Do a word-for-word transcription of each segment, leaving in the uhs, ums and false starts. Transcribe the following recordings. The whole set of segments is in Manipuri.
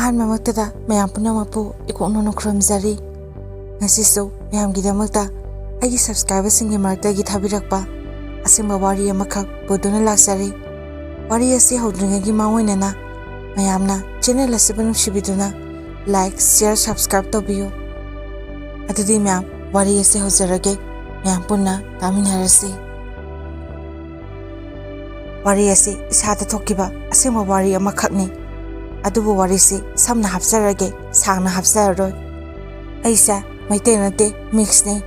ꯑꯍꯥꯟꯕꯃꯛꯇꯗ ꯃꯌꯥꯝ ꯄꯨꯝꯅꯃꯛꯄꯨ ꯏꯀꯣꯛ ꯅꯧꯅ ꯈꯨꯔꯨꯝꯖꯔꯤ꯫ ꯉꯁꯤꯁꯨ ꯃꯌꯥꯝꯒꯤꯗꯃꯛꯇ ꯑꯩꯒꯤ subscriberꯁꯤꯡꯒꯤ ꯃꯔꯛꯇꯒꯤ ꯊꯥꯕꯤꯔꯛꯄ ꯑꯁꯦꯡꯕ ꯋꯥꯔꯤ ꯑꯃꯈꯛ ꯄꯨꯗꯨꯅ ꯂꯥꯛꯆꯔꯤ꯫ ꯋꯥꯔꯤ ꯑꯁꯤ ꯍꯧꯗ꯭ꯔꯤꯉꯩꯒꯤ ꯃꯥꯡꯑꯣꯏꯅꯅ ꯃꯌꯥꯝꯅ channel ꯑꯁꯤꯕꯨ ꯅꯨꯡꯁꯤꯕꯤꯗꯨꯅ like, share, subscribe ꯇꯧꯕꯤꯌꯨ꯫ ꯑꯗꯨꯗꯤ ꯃꯌꯥꯝ, ꯋꯥꯔꯤ ꯑꯁꯤ ꯍꯧꯖꯔꯒꯦ꯫ ꯃꯌꯥꯝ ꯄꯨꯟꯅ ꯇꯥꯃꯤꯟꯅꯔꯁꯤ꯫ ꯋꯥꯔꯤ ꯑꯁꯤ ꯏꯁꯥꯗ ꯊꯣꯛꯈꯤꯕ ꯑꯁꯦꯡꯕ ꯋꯥꯔꯤ ꯑꯃꯈꯛꯅꯤ꯫ ꯑꯗꯨꯕꯨ ꯋꯥꯔꯤꯁꯤ ꯁꯝꯅ ꯍꯥꯞꯆꯔꯒꯦ, ꯁꯥꯡꯅ ꯍꯥꯞꯆꯔꯔꯣꯏ꯫ ꯑꯩꯁꯦ ꯃꯩꯇꯩ ꯅꯠꯇꯦ, mixꯅꯤ꯫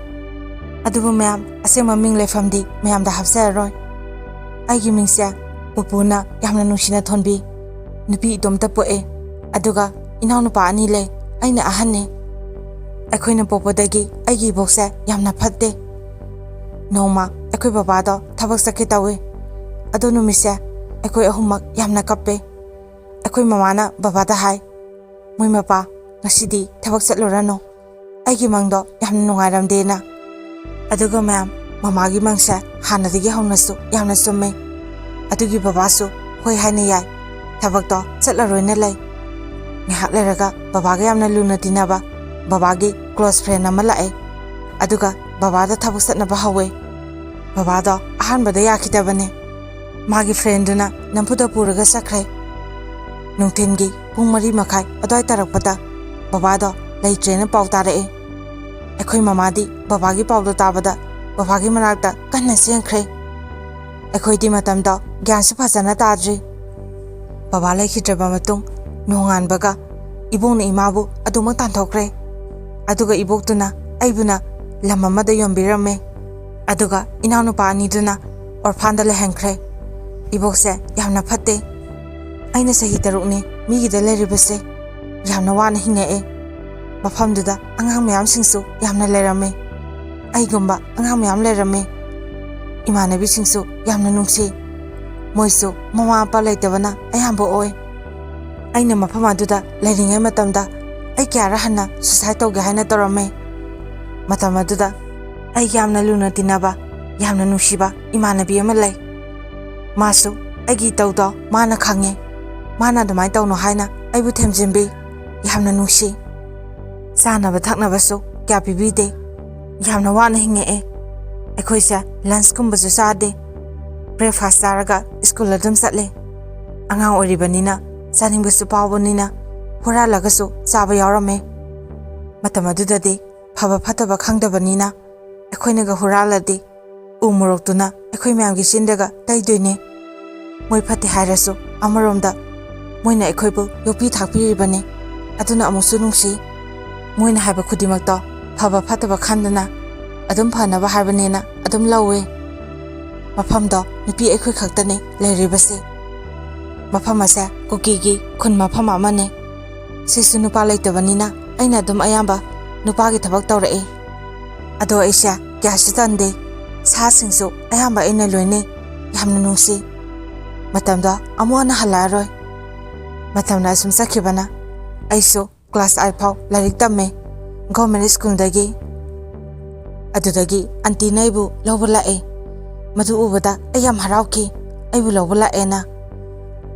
ꯑꯗꯨꯕꯨ ꯃꯌꯥꯝ, ꯑꯁꯦꯡꯕ ꯃꯤꯡ ꯂꯩꯐꯝꯗꯤ ꯃꯌꯥꯝꯗ ꯍꯥꯞꯆꯔꯔꯣꯏ꯫ ꯑꯩꯒꯤ ꯃꯤꯡꯁꯦ ꯄꯨꯄꯨꯅ ꯌꯥꯝꯅ ꯅꯨꯡꯁꯤꯅ ꯊꯣꯟꯕꯤ꯫ ꯅꯨꯄꯤ ꯏꯇꯣꯝꯇ ꯄꯣꯛꯑꯦ, ꯑꯗꯨꯒ ꯏꯅꯥꯎꯅꯨꯄꯥ ꯑꯅꯤ ꯂꯩ꯫ ꯑꯩꯅ ꯑꯍꯟꯅꯤ꯫ ꯑꯩꯈꯣꯏꯅ ꯄꯣꯛꯄꯗꯒꯤ ꯑꯩꯒꯤ ꯏꯕꯣꯛꯁꯦ ꯌꯥꯝꯅ ꯐꯠꯇꯦ꯫ ꯅꯣꯡꯃ ꯑꯩꯈꯣꯏ ꯕꯕꯥꯗꯣ ꯊꯕꯛ ꯆꯠꯀꯦ ꯇꯧꯏ꯫ ꯑꯗꯨ ꯅꯨꯃꯤꯠꯁꯦ ꯑꯩꯈꯣꯏ ꯑꯍꯨꯝꯃꯛ ꯌꯥꯝꯅ ꯀꯞꯄꯦ꯫ ꯑꯩꯈꯣꯏ ꯃꯃꯥꯅ ꯕꯕꯥꯗ ꯍꯥꯏ, "ꯃꯣꯏ ꯃꯄꯥ, ꯉꯁꯤꯗꯤ ꯊꯕꯛ ꯆꯠꯂꯨꯔꯅꯨ꯫ ꯑꯩꯒꯤ ꯃꯪꯗꯣ ꯌꯥꯝꯅ ꯅꯨꯡꯉꯥꯏꯔꯝꯗꯦꯅ"꯫ ꯑꯗꯨꯒ ꯃꯌꯥꯝ, ꯃꯃꯥꯒꯤ ꯃꯪꯁꯦ ꯍꯥꯟꯅꯗꯒꯤ ꯍꯧꯅꯁꯨ ꯌꯥꯝꯅ ꯆꯨꯝꯃꯦ꯫ ꯑꯗꯨꯒꯤ ꯕꯕꯥꯁꯨ ꯍꯣꯏ ꯍꯥꯏꯅ ꯌꯥꯏ꯫ ꯊꯕꯛꯇꯣ ꯆꯠꯂꯔꯣꯏꯅ ꯂꯩ꯫ ꯉꯥꯏꯍꯥꯛ ꯂꯩꯔꯒ ꯕꯕꯥꯒ ꯌꯥꯝꯅ ꯂꯨꯅ ꯇꯤꯟꯅꯕ ꯕꯕꯥꯒꯤ close friend ꯑꯃ ꯂꯥꯛꯑꯦ꯫ ꯑꯗꯨꯒ ꯕꯕꯥꯗ ꯊꯕꯛ ꯆꯠꯅꯕ ꯍꯧꯋꯦ꯫ ꯕꯕꯥꯗꯣ ꯑꯍꯥꯟꯕꯗ ꯌꯥꯈꯤꯗꯕꯅꯦ꯫ ꯃꯥꯒꯤ friendꯗꯨꯅ ꯅꯝꯐꯨꯗ ꯄꯨꯔꯒ ꯆꯠꯈ꯭ꯔꯦ꯫ ꯅꯨꯡꯊꯤꯟꯒꯤ ꯄꯨꯡ ꯃꯔꯤ ꯃꯈꯥꯏ ꯑꯗꯨꯋꯥꯏ ꯇꯥꯔꯛꯄꯗ ꯕꯕꯥꯗꯣ ꯂꯩꯇ꯭ꯔꯦꯅ ꯄꯥꯎ ꯇꯥꯔꯛꯑꯦ꯫ ꯑꯩꯈꯣꯏ ꯃꯃꯥꯗꯤ ꯕꯕꯥꯒꯤ ꯄꯥꯎꯗꯣ ꯇꯥꯕꯗ ꯕꯕꯥꯒꯤ ꯃꯅꯥꯛꯇ ꯀꯟꯅ ꯆꯦꯟꯈ꯭ꯔꯦ꯫ ꯑꯩꯈꯣꯏꯗꯤ ꯃꯇꯝꯗꯣ ꯒ꯭ꯌꯥꯟꯁꯨ ꯐꯖꯅ ꯇꯥꯗ꯭ꯔꯤ꯫ ꯕꯕꯥ ꯂꯩꯈꯤꯗ꯭ꯔꯕ ꯃꯇꯨꯡ ꯅꯣꯡꯉꯥꯟꯕꯒ ꯏꯕꯣꯛꯅ ꯏꯃꯥꯕꯨ ꯑꯗꯨꯃꯛ ꯇꯥꯟꯊꯣꯛꯈ꯭ꯔꯦ꯫ ꯑꯗꯨꯒ ꯏꯕꯣꯛꯇꯨꯅ ꯑꯩꯕꯨꯅ ꯂꯝ ꯑꯃꯗ ꯌꯣꯟꯕꯤꯔꯝꯃꯦ꯫ ꯑꯗꯨꯒ ꯏꯅꯥꯎꯅꯨꯄꯥ ꯑꯅꯤꯗꯨꯅ orphanꯗ ꯂꯩꯍꯟꯈ꯭ꯔꯦ꯫ ꯏꯕꯣꯛꯁꯦ ꯌꯥꯝꯅ ꯐꯠꯇꯦ꯫ ꯑꯩꯅ ꯆꯍꯤ ꯇꯔꯨꯛꯅꯤ ꯃꯤꯒꯤꯗ ꯂꯩꯔꯤꯕꯁꯦ꯫ ꯌꯥꯝꯅ ꯋꯥꯅ ꯍꯤꯡꯉꯛꯑꯦ꯫ ꯃꯐꯝꯗꯨꯗ ꯑꯉꯥꯡ ꯃꯌꯥꯝꯁꯤꯡꯁꯨ ꯌꯥꯝꯅ ꯂꯩꯔꯝꯃꯦ꯫ ꯑꯩꯒꯨꯝꯕ ꯑꯉꯥꯡ ꯃꯌꯥꯝ ꯂꯩꯔꯝꯃꯦ꯫ ꯏꯃꯥꯟꯅꯕꯤꯁꯤꯡꯁꯨ ꯌꯥꯝꯅ ꯅꯨꯡꯁꯤ꯫ ꯃꯣꯏꯁꯨ ꯃꯃꯥ ꯃꯄꯥ ꯂꯩꯇꯕꯅ ꯑꯌꯥꯝꯕ ꯑꯣꯏ꯫ ꯑꯩꯅ ꯃꯐꯝ ꯑꯗꯨꯗ ꯂꯩꯔꯤꯉꯩ ꯃꯇꯝꯗ ꯑꯩ ꯀꯌꯥꯔꯛ ꯍꯟꯅ suicide ꯇꯧꯒꯦ ꯍꯥꯏꯅ ꯇꯧꯔꯝꯃꯦ꯫ ꯃꯇꯝ ꯑꯗꯨꯗ ꯑꯩꯒ ꯌꯥꯝꯅ ꯂꯨꯅ ꯇꯤꯟꯅꯕ, ꯌꯥꯝꯅ ꯅꯨꯡꯁꯤꯕ ꯏꯃꯥꯟꯅꯕꯤ ꯑꯃ ꯂꯩ꯫ ꯃꯥꯁꯨ ꯑꯩꯒꯤ ꯏꯇꯧꯗꯣ ꯃꯥꯅ ꯈꯪꯉꯦ꯫ ꯃꯥꯅ ꯑꯗꯨꯃꯥꯏꯅ ꯇꯧꯅꯣ ꯍꯥꯏꯅ ꯑꯩꯕꯨ ꯊꯦꯝꯖꯤꯟꯕꯤ꯫ ꯌꯥꯝꯅ ꯅꯨꯡꯁꯤ꯫ ꯆꯥꯅꯕ ꯊꯛꯅꯕꯁꯨ ꯀꯌꯥ ꯄꯤꯕꯤꯗꯦ꯫ ꯌꯥꯝꯅ ꯋꯥꯅ ꯍꯤꯡꯉꯛꯑꯦ꯫ ꯑꯩꯈꯣꯏꯁꯦ ꯂꯟꯁꯀꯨꯝꯕꯁꯨ ꯆꯥꯗꯦ꯫ ꯕ꯭ꯔꯦꯛꯐꯥꯁ ꯆꯥꯔꯒ ꯁ꯭ꯀꯨꯜ ꯑꯗꯨꯝ ꯆꯠꯂꯦ꯫ ꯑꯉꯥꯡ ꯑꯣꯏꯔꯤꯕꯅꯤꯅ ꯆꯥꯅꯤꯡꯕꯁꯨ ꯐꯥꯎꯕꯅꯤꯅ ꯍꯨꯔꯥꯜꯂꯒꯁꯨ ꯆꯥꯕ ꯌꯥꯎꯔꯝꯃꯦ꯫ ꯃꯇꯝ ꯑꯗꯨꯗꯗꯤ ꯐꯕ ꯐꯠꯇꯕ ꯈꯪꯗꯕꯅꯤꯅ ꯑꯩꯈꯣꯏꯅꯒ ꯍꯨꯔꯥꯜꯂꯗꯤ ꯎ ꯃꯣꯔꯣꯛꯇꯨꯅ ꯑꯩꯈꯣꯏ ꯃꯌꯥꯝꯒꯤ ꯆꯤꯟꯗꯒ ꯇꯩꯗꯣꯏꯅꯦ꯫ ꯃꯣꯏ ꯐꯠꯇꯦ ꯍꯥꯏꯔꯁꯨ ꯑꯃꯔꯣꯝꯗ ꯃꯣꯏꯅ ꯑꯩꯈꯣꯏꯕꯨ ꯌꯣꯛꯄꯤ ꯊꯥꯛꯄꯤꯔꯤꯕꯅꯤ꯫ ꯑꯗꯨꯅ ꯑꯃꯨꯛꯁꯨ ꯅꯨꯡꯁꯤ꯫ ꯃꯣꯏꯅ ꯍꯥꯏꯕ ꯈꯨꯗꯤꯡꯃꯛꯇꯣ ꯐꯕ ꯐꯠꯇꯕ ꯈꯟꯗꯅ ꯑꯗꯨꯝ ꯐꯅꯕ ꯍꯥꯏꯕꯅꯦꯅ ꯑꯗꯨꯝ ꯂꯧꯋꯦ꯫ ꯃꯐꯝꯗꯣ ꯅꯨꯄꯤ ꯑꯩꯈꯣꯏ ꯈꯛꯇꯅꯤ ꯂꯩꯔꯤꯕꯁꯦ꯫ ꯃꯐꯝ ꯑꯁꯦ ꯀꯨꯀꯤꯒꯤ ꯈꯨꯟ ꯃꯐꯝ ꯑꯃꯅꯤ꯫ ꯁꯤꯁꯨ ꯅꯨꯄꯥ ꯂꯩꯇꯕꯅꯤꯅ ꯑꯩꯅ ꯑꯗꯨꯝ ꯑꯌꯥꯝꯕ ꯅꯨꯄꯥꯒꯤ ꯊꯕꯛ ꯇꯧꯔꯛꯏ꯫ ꯑꯗꯣ ꯑꯩꯁꯦ ꯀꯌꯥꯁꯨ ꯇꯟꯗꯦ꯫ ꯁꯥꯁꯤꯡꯁꯨ ꯑꯌꯥꯝꯕ ꯑꯩꯅ ꯂꯣꯏꯅꯩ꯫ ꯌꯥꯝꯅ ꯅꯨꯡꯁꯤ꯫ ꯃꯇꯝꯗꯣ ꯑꯃꯨꯛ ꯍꯟꯅ ꯍꯜꯂꯛꯑꯔꯣꯏ꯫ ꯃꯇꯝꯅ ꯑꯁꯨꯝ ꯆꯠꯈꯤꯕꯅ ꯑꯩꯁꯨ ꯀ꯭ꯂꯥꯁ ꯑꯥꯏꯠ ꯐꯥꯎ ꯂꯥꯏꯔꯤꯛ ꯇꯝꯃꯦ ꯒꯣꯔꯃꯦꯟ ꯁ꯭ꯀꯨꯜꯗꯒꯤ꯫ ꯑꯗꯨꯗꯒꯤ ꯑꯟꯇꯤꯅ ꯑꯩꯕꯨ ꯂꯧꯕ ꯂꯥꯛꯑꯦ꯫ ꯃꯗꯨ ꯎꯕꯗ ꯑꯩ ꯌꯥꯝ ꯍꯔꯥꯎꯈꯤ, ꯑꯩꯕꯨ ꯂꯧꯕ ꯂꯥꯛꯑꯦꯅ꯫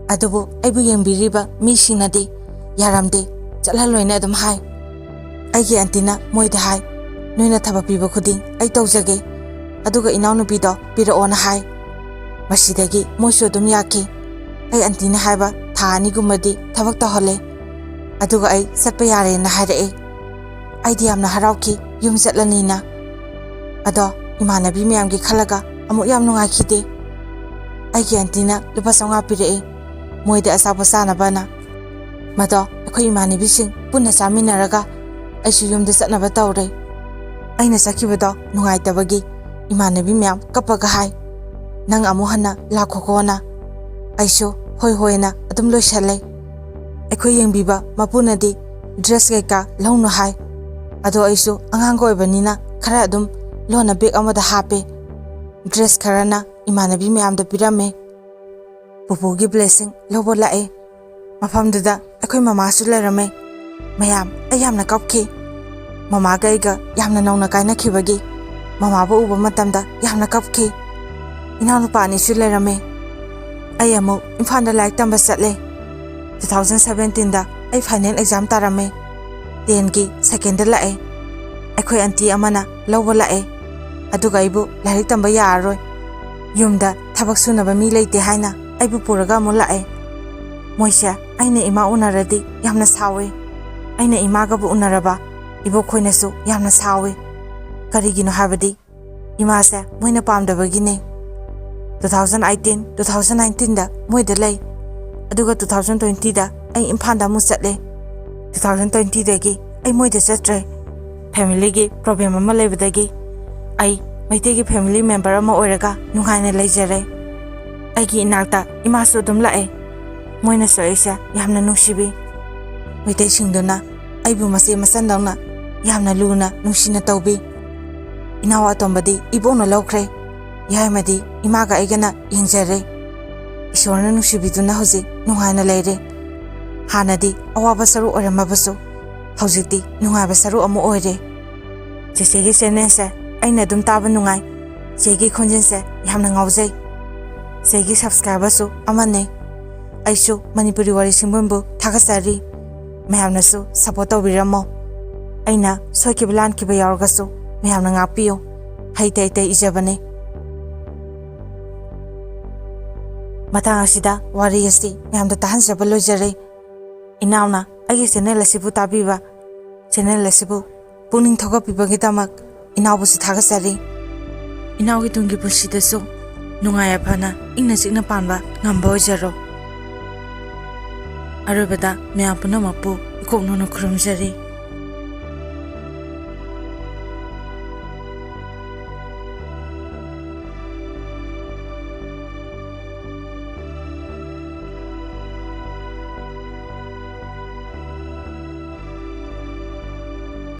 ꯑꯗꯨꯕꯨ ꯑꯩꯕꯨ ꯌꯦꯡꯕꯤꯔꯤꯕ ꯃꯤꯁꯤꯡꯅꯗꯤ ꯌꯥꯔꯝꯗꯦ, ꯆꯠꯍꯜꯂꯣꯏꯅ ꯑꯗꯨꯝ ꯍꯥꯏ꯫ ꯑꯩꯒꯤ ꯑꯟꯇꯤꯅ ꯃꯣꯏꯗ ꯍꯥꯏ, "ꯅꯣꯏꯅ ꯊꯕꯛ ꯄꯤꯕ ꯈꯨꯗꯤꯡ ꯑꯩ ꯇꯧꯖꯒꯦ, ꯑꯗꯨꯒ ꯏꯅꯥꯎꯅꯨꯄꯤꯗꯣ ꯄꯤꯔꯛꯑꯣꯅ" ꯍꯥꯏ꯫ ꯃꯁꯤꯗꯒꯤ ꯃꯣꯏꯁꯨ ꯑꯗꯨꯝ ꯌꯥꯈꯤ꯫ ꯑꯩ ꯑꯟꯇꯤꯅ ꯍꯥꯏꯕ ꯊꯥ ꯑꯅꯤꯒꯨꯝꯕꯗꯤ ꯊꯕꯛ ꯇꯧꯍꯜꯂꯦ, ꯑꯗꯨꯒ ꯑꯩ ꯆꯠꯄ ꯌꯥꯔꯦꯅ ꯍꯥꯏꯔꯛꯑꯦ꯫ ꯑꯩꯗꯤ ꯌꯥꯝꯅ ꯍꯔꯥꯎꯈꯤ ꯌꯨꯝ ꯆꯠꯂꯅꯤꯅ꯫ ꯑꯗꯣ ꯏꯃꯥꯟꯅꯕꯤ ꯃꯌꯥꯝꯒꯤ ꯈꯜꯂꯒ ꯑꯃꯨꯛ ꯌꯥꯝ ꯅꯨꯡꯉꯥꯏꯈꯤꯗꯦ꯫ ꯑꯩꯒꯤ ꯑꯟꯇꯤꯅ ꯂꯨꯄꯥ ꯆꯥꯝꯃꯉꯥ ꯄꯤꯔꯛꯑꯦ, ꯃꯣꯏꯗ ꯑꯆꯥꯄꯣꯠ ꯆꯥꯅꯕꯅ꯫ ꯃꯗꯣ ꯑꯩꯈꯣꯏ ꯏꯃꯥꯟꯅꯕꯤꯁꯤꯡ ꯄꯨꯟꯅ ꯆꯥꯃꯤꯟꯅꯔꯒ ꯑꯩꯁꯨ ꯌꯨꯝꯗ ꯆꯠꯅꯕ ꯇꯧꯔꯦ꯫ ꯑꯩꯅ ꯆꯠꯈꯤꯕꯗꯣ ꯅꯨꯡꯉꯥꯏꯇꯕꯒꯤ ꯏꯃꯥꯟꯅꯕꯤ ꯃꯌꯥꯝ ꯀꯞꯄꯒ ꯍꯥꯏ, "ꯅꯪ ꯑꯃꯨꯛ ꯍꯟꯅ ꯂꯥꯛꯈꯣꯀꯣꯅ"꯫ ꯑꯩꯁꯨ "ꯍꯣꯏ ꯍꯣꯏꯅ" ꯑꯗꯨꯝ ꯂꯣꯏꯁꯜꯂꯦ꯫ ꯑꯩꯈꯣꯏ ꯌꯦꯡꯕꯤꯕ ꯃꯄꯨꯅꯗꯤ ꯗ꯭ꯔꯦꯁ ꯀꯩꯀꯥ ꯂꯧꯅꯨ ꯍꯥꯏ꯫ ꯑꯗꯣ ꯑꯩꯁꯨ ꯑꯉꯥꯡꯒ ꯑꯣꯏꯕꯅꯤꯅ ꯈꯔ ꯑꯗꯨꯝ ꯂꯣꯟꯅ ꯕꯦꯒ ꯑꯃꯗ ꯍꯥꯞꯄꯦ꯫ ꯗ꯭ꯔꯦꯁ ꯈꯔꯅ ꯏꯃꯥꯟꯅꯕꯤ ꯃꯌꯥꯝꯗ ꯄꯤꯔꯝꯃꯦ꯫ ꯄꯨꯄꯨꯒꯤ ꯕ꯭ꯂꯦꯁꯤꯡ ꯂꯧꯕ ꯂꯥꯛꯑꯦ꯫ ꯃꯐꯝꯗꯨꯗ ꯑꯩꯈꯣꯏ ꯃꯃꯥꯁꯨ ꯂꯩꯔꯝꯃꯦ꯫ ꯃꯌꯥꯝ, ꯑꯩ ꯌꯥꯝꯅ ꯀꯞꯈꯤ꯫ ꯃꯃꯥꯒ ꯑꯩꯒ ꯌꯥꯝꯅ ꯅꯧꯅ ꯀꯥꯏꯅꯈꯤꯕꯒꯤ ꯃꯃꯥꯕꯨ ꯎꯕ ꯃꯇꯝꯗ ꯌꯥꯝꯅ ꯀꯞꯈꯤ꯫ ꯏꯅꯥꯎꯅꯨꯄꯥ ꯑꯅꯤꯁꯨ ꯂꯩꯔꯝꯃꯦ꯫ ꯑꯩ ꯑꯃꯨꯛ ꯏꯝꯐꯥꯜꯗ ꯂꯥꯏꯔꯤꯛ ꯇꯝꯕ ꯆꯠꯂꯦ꯫ ꯇꯨ ꯊꯥꯎꯖꯟ ꯁꯕꯦꯟꯇꯤꯟꯗ ꯑꯩ ꯐꯥꯏꯅꯦꯜ ꯑꯦꯛꯖꯥꯝ ꯇꯥꯔꯝꯃꯦ꯫ ꯇꯦꯟꯒꯤ ꯁꯦꯀꯦꯟꯗ ꯂꯥꯛꯑꯦ꯫ ꯑꯩꯈꯣꯏ ꯑꯟꯇꯤ ꯑꯃꯅ ꯂꯧꯕ ꯂꯥꯛꯑꯦ꯫ ꯑꯗꯨꯒ ꯑꯩꯕꯨ ꯂꯥꯏꯔꯤꯛ ꯇꯝꯕ ꯌꯥꯔꯔꯣꯏ, ꯌꯨꯝꯗ ꯊꯕꯛ ꯁꯨꯅꯕ ꯃꯤ ꯂꯩꯇꯦ ꯍꯥꯏꯅ ꯑꯩꯕꯨ ꯄꯨꯔꯒ ꯑꯃꯨꯛ ꯂꯥꯛꯑꯦ꯫ ꯃꯣꯏꯁꯦ ꯑꯩꯅ ꯏꯃꯥ ꯎꯅꯔꯗꯤ ꯌꯥꯝꯅ ꯁꯥꯎꯋꯦ꯫ ꯑꯩꯅ ꯏꯃꯥꯒꯕꯨ ꯎꯅꯔꯕ ꯏꯕꯣꯛꯈꯣꯏꯅꯁꯨ ꯌꯥꯝꯅ ꯁꯥꯎꯋꯦ꯫ ꯀꯔꯤꯒꯤꯅꯣ ꯍꯥꯏꯕꯗꯤ ꯏꯃꯥꯁꯦ ꯃꯣꯏꯅ ꯄꯥꯝꯗꯕꯒꯤꯅꯦ꯫ Two thousand eighteen, two thousand ꯅꯥꯏꯟꯇꯤꯟꯗ ꯃꯣꯏꯗ ꯂꯩ, ꯑꯗꯨꯒ ꯇꯨ ꯊꯥꯎꯖꯟ ꯇ꯭ꯋꯦꯟꯇꯤꯗ ꯑꯩ ꯏꯝꯐꯥꯜꯗ ꯑꯃꯨꯛ ꯆꯠꯂꯦ꯫ ꯇꯨ ꯊꯥꯎꯖꯟ ꯇ꯭ꯋꯦꯟꯇꯤꯗꯒꯤ ꯑꯩ ꯃꯣꯏꯗ ꯆꯠꯇ꯭ꯔꯦ꯫ ꯐꯦꯃꯤꯂꯤꯒꯤ ꯄ꯭ꯔꯣꯕ꯭ꯂꯦꯝ ꯑꯃ ꯂꯩꯕꯗꯒꯤ ꯑꯩ ꯃꯩꯇꯩꯒꯤ ꯐꯦꯃꯤꯂꯤ ꯃꯦꯝꯕꯔ ꯑꯃ ꯑꯣꯏꯔꯒ ꯅꯨꯡꯉꯥꯏꯅ ꯂꯩꯖꯔꯦ꯫ ꯑꯩꯒꯤ ꯏꯅꯥꯛꯇ ꯏꯃꯥꯁꯨ ꯑꯗꯨꯝ ꯂꯥꯛꯑꯦ꯫ ꯃꯣꯏꯅꯁꯨ ꯑꯩꯁꯦ ꯌꯥꯝꯅ ꯅꯨꯡꯁꯤꯕꯤ꯫ ꯃꯩꯇꯩꯁꯤꯡꯗꯨꯅ ꯑꯩꯕꯨ ꯃꯆꯦ ꯃꯆꯟꯗꯧꯅ ꯌꯥꯝꯅ ꯂꯨꯅ ꯅꯨꯡꯁꯤꯅ ꯇꯧꯕꯤ꯫ ꯏꯅꯥꯎ ꯑꯇꯣꯝꯕꯗꯤ ꯏꯕꯣꯛꯅ ꯂꯧꯈ꯭ꯔꯦ꯫ ꯌꯥꯏꯃꯗꯤ ꯏꯃꯥꯒ ꯑꯩꯒꯅ ꯌꯦꯡꯖꯔꯦ꯫ ꯏꯁꯣꯔꯅ ꯅꯨꯡꯁꯤꯕꯤꯗꯨꯅ ꯍꯧꯖꯤꯛ ꯅꯨꯡꯉꯥꯏꯅ ꯂꯩꯔꯦ꯫ ꯍꯥꯟꯅꯗꯤ ꯑꯋꯥꯕ ꯁꯔꯨꯛ ꯑꯣꯏꯔꯝꯃꯕꯁꯨ ꯍꯧꯖꯤꯛꯇꯤ ꯅꯨꯡꯉꯥꯏꯕ ꯁꯔꯨꯛ ꯑꯃ ꯑꯣꯏꯔꯦ꯫ ꯆꯦꯆꯦꯒꯤ ꯆꯦꯅꯦꯜꯁꯦ ꯑꯩꯅ ꯑꯗꯨꯝ ꯇꯥꯕ ꯅꯨꯡꯉꯥꯏ꯫ ꯆꯦꯒꯤ ꯈꯣꯟꯖꯦꯜꯁꯦ ꯌꯥꯝꯅ ꯉꯥꯎꯖꯩ꯫ ꯆꯦꯒꯤ ꯁꯕꯁꯀ꯭ꯔꯥꯏꯕꯔꯁꯨ ꯑꯃꯅꯦ꯫ ꯑꯩꯁꯨ ꯃꯅꯤꯄꯨꯔꯤ ꯋꯥꯔꯤ ꯁꯤꯡꯕꯨꯟꯕꯨ ꯊꯥꯒꯠꯆꯔꯤ꯫ ꯃꯌꯥꯝꯅꯁꯨ ꯁꯞꯄꯣꯔꯠ ꯇꯧꯕꯤꯔꯝꯃꯣ꯫ ꯑꯩꯅ ꯁꯣꯏꯈꯤꯕ ꯂꯥꯟꯈꯤꯕ ꯌꯥꯎꯔꯒꯁꯨ ꯃꯌꯥꯝꯅ ꯉꯥꯛꯄꯤꯌꯨ꯫ ꯍꯩ ꯇꯩ ꯇꯩ ꯏꯖꯕꯅꯦ꯫ ꯃꯇꯥꯡ ꯑꯁꯤꯗ ꯋꯥꯔꯤ ꯑꯁꯤ ꯃꯌꯥꯝꯗ ꯇꯥꯍꯟꯖꯕ ꯂꯣꯏꯖꯔꯦ꯫ ꯏꯅꯥꯎꯅ ꯑꯩꯒꯤ ꯆꯦꯅꯦꯜ ꯑꯁꯤꯕꯨ ꯇꯥꯕꯤꯕ, ꯆꯦꯅꯦꯜ ꯑꯁꯤꯕꯨ ꯄꯨꯛꯅꯤꯡ ꯊꯧꯒꯠꯄꯤꯕꯒꯤꯗꯃꯛ ꯏꯅꯥꯎꯕꯨꯁꯨ ꯊꯥꯒꯠꯆꯔꯤ꯫ ꯏꯅꯥꯎꯒꯤ ꯇꯨꯡꯒꯤ ꯄꯨꯟꯁꯤꯗꯁꯨ ꯅꯨꯡꯉꯥꯏ ꯌꯥꯏꯐꯅ ꯏꯪꯅ ꯆꯤꯛꯅ ꯄꯥꯟꯕ ꯉꯝꯕ ꯑꯣꯏꯖꯔꯣ꯫ ꯑꯔꯣꯏꯕꯗ ꯃꯌꯥꯝ ꯄꯨꯝꯅꯃꯛꯄꯨ ꯏꯀꯣꯛ ꯅꯧꯅ ꯈꯨꯔꯨꯝꯖꯔꯤ꯫